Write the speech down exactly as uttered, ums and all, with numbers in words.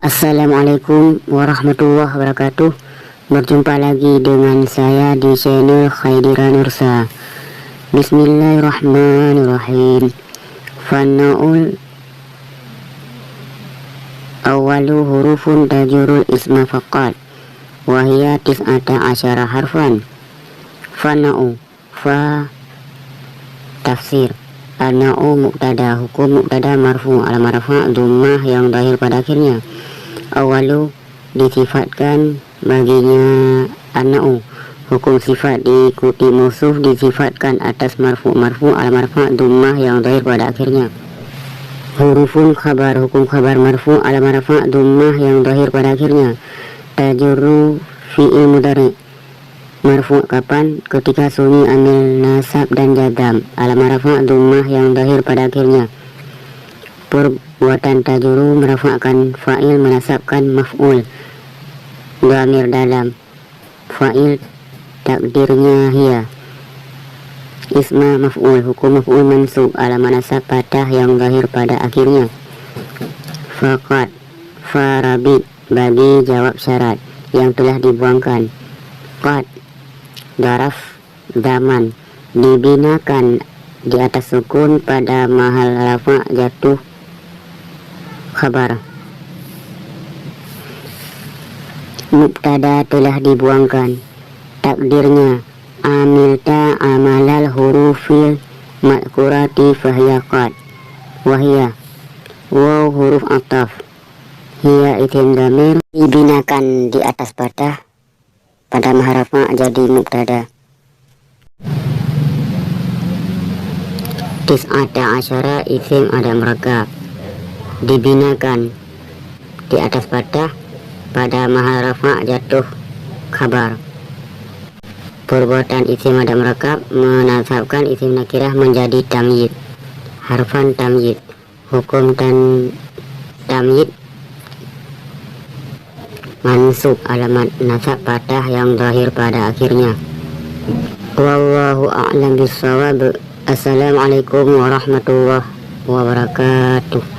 Assalamualaikum warahmatullahi wabarakatuh. Berjumpa lagi dengan saya di channel Khaidira Nursa. Bismillahirrahmanirrahim. Fana'ul awwalu hurufun tajurul isma faqat, wa hiya tis'ata asyara harfan. Fana'u, fa, tafsir. Ana'u mubtada, hukum mubtada marfu, alamat rafa' dhammah yang zahir pada akhirnya. Awwalu, disifatkan baginya ana'u. Hukum sifat diikuti mausuf disifatkan atas marfu, marfu alamat rafa' dhammah yang zahir pada akhirnya. Hurufun khabar, hukum khabar marfu alamat rafa' dhammah yang zahir pada akhirnya. Tajurru fi'il mudhari' marfu' kapan? Ketika sunyi amil nasab dan jazam. Alamat rafa' dhammah yang zahir pada akhirnya. Perbuatan tajurru merafa'kan fa'il, menasabkan maf'ul. Dhamir dalam fa'il, takdirnya hiya. Isma maf'ul, hukum maf'ul mansub, alamat nasab fathah yang zahir pada akhirnya. Faqat, fa rabit, bagi jawab syarat yang telah dibuangkan. Qad, dharaf zaman, dibinakan di atas sukun pada mahal rafa' jatuh khabar. Mubtada telah dibuangkan. Takdirnya, amilta amalal hurufil madhkurati fahiya qad. Wa hiya, waw huruf ataf, hiya isim dhamir, dibinakan di atas fathah pada mahal rafa' jadi mubtada. Tis'ata asyara isim adad murakkab, dibinakan di atas fathah pada mahal rafa' jatuh khabar. Perbuatan isim adad murakkab menasabkan isim nakirah menjadi tamyiz, harfan tamyiz. Hukum tan-, tamyiz mansub, alamat nasab fathah yang zahir pada akhirnya. Wallahu a'lam bishawab. Assalamualaikum warahmatullahi wabarakatuh.